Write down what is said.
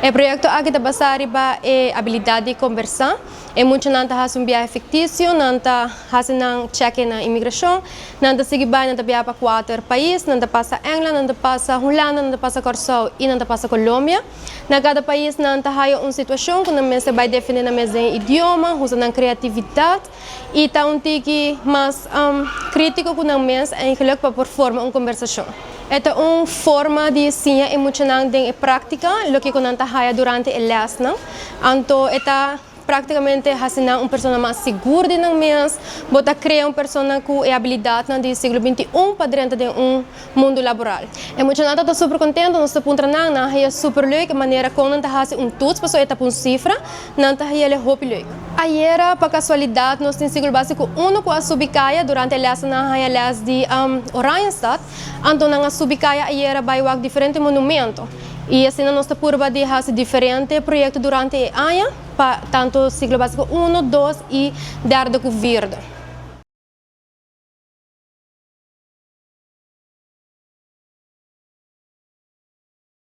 E proyekto aki ta basá riba e abilidat di kombersá. E muchanan ta hasi un biahe fiktisio, nan ta hasi nan chèke na imigrashon, nan ta sigui bai, nan ta biaha pa kuater pais, nan ta pasa England, nan ta pasa Hulanda, nan ta pasa Kòrsou i nan ta pasa Colombia. Na kada pais nan ta haya un situashon ku nan mester bai defendé nan mes den e idioma, usa nan kreatividat i ta un tiki mas krítiko ku nan mes eigenlijk pa por forma un kombersashon. E ta un forma di siña e muchanan den e práktika loke ku nan ta haya durante e lèsnan. Anto e ta práktikamente hasi nan un persona mas sigur di nan mes. Bo ta krea un persona ku e abilidatnan di siglo 21 pa drenta den un mundu laboral. E muchanan ta super kontentu, nos ta puntra nan, nan haya super leuk e manera kon nan ta hasi un toets pasobra e ta pa un sifra, nan ta hay'el hopi leuk. Ayera pa kasualidat nos tin siglo básiko unu ku a subi kaya durante e lèsnan nan a haya lès di Oranjestad. Anto nan a subi kaya ayera bai wak diferente monumento. I asina nos ta purba di hasi diferente proyekto durante e aña pa tantu siglo básiko unu, dos i derde ku vierde.